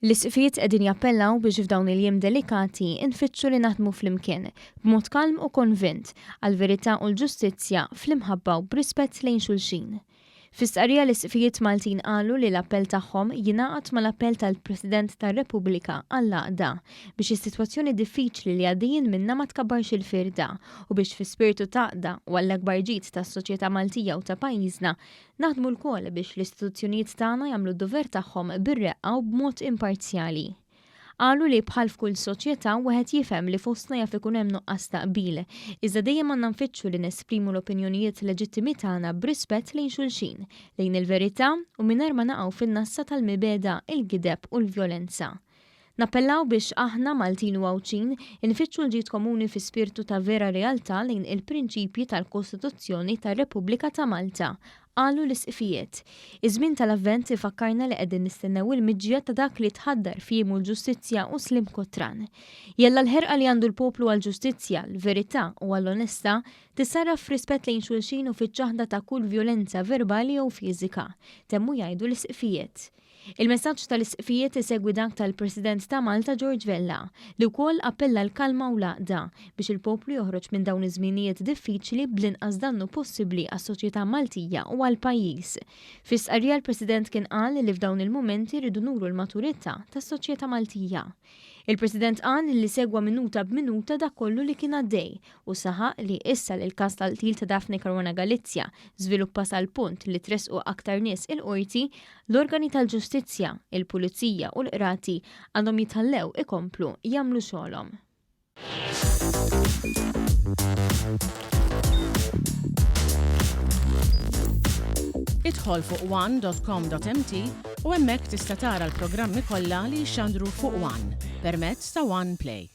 L-Isqfijiet qegħdin jappellaw biex f'dawn il-jiem delikati nfittxu li naħdmu flimkien, b'mod kalm u konvint, għall-verità u l-ġustizzja, fl-imħabba u b'rispett lejn xulxin. Fi stqarrija l-Isqfijiet Maltin qalu li l-appell tagħhom jingħaqad mal-appell tal-President tar-Repubblika għall-għaqda biex is-sitwazzjoni diffiċli li għaddejjin minnha ma tkabbarx il-firda u biex fi spirtu t'għaqda u għall-akbar ġid tas-soċjetà Maltija u ta' pajjiżna Naħdmu lkoll biex l-istituzzjonijiet tagħna jagħmlu d-dover tagħhom bir-reqqa u b'mod imparzjali. Qalu li bħal f'kull soċjetà wieħed jifhem li fostna jaf ikun hemm nuqqas ta' qbil, iżda dejjem għandna nfittxu li nesprimu l-opinjonijiet leġittimi tagħna b'rispett lejn xulxin, lejn il-verità u mingħajr ma naqgħu fin-nassa tal-mibegħda, il-gideb u l-vjolenza. Nappellaw biex aħna, Maltin u Għawdxin, infittxu l-ġid komuni fi spirtu ta' vera lealtà lejn il-prinċipji tal-Kostituzzjoni tar-Repubblika ta' Malta, qalu l-Isqfijiet. Iż-żmien tal-Avvent ifakkarna li qegħdin nistennew il-miġja ta' dak li tħaddar f'jiemu l-ġustizzja u sliem kotran. Jalla l-ħerqa li għandu l-poplu għall-ġustizzja, l-verità u għall-onestà tissarraf f'rispett lejn xulxin u fiċ-ċaħda ta' kull vjolenza verbali jew fiżika, temmu jgħidu l-Isqfijiet. Il-messaġġ tal-Isqfijiet isegwi dak tal-President ta' Malta George Vella, li wkoll appella għall-kalma u l-għaqda biex il-poplu joħroġ minn dawn iż-żmienijiet diffiċli bl-inqas dannu possibbli għas-soċjetà Maltija u għall-pajjiż. Fi stqarrija l-President kien qal li f'dawn il-mumenti rridu nuru l-maturità tas-soċjetà Maltija. Il-President qal li segwa minuta b'minuta dak kollu li kien għaddej u saħaq li issa li l-każ tal-qtil ta' Daphne Caruana Galizia żviluppa sal-punt li tressqu aktar nies il-Qorti, l-organi tal-ġustizzja, il-pulizija u l-qrati għandhom jitħallew ikomplu jagħmlu xogħolhom. Idħol fuq one.com.mt u hemmhekk tista' tara l-programmi kollha li jixxandru fuq One permezz ta' One Play.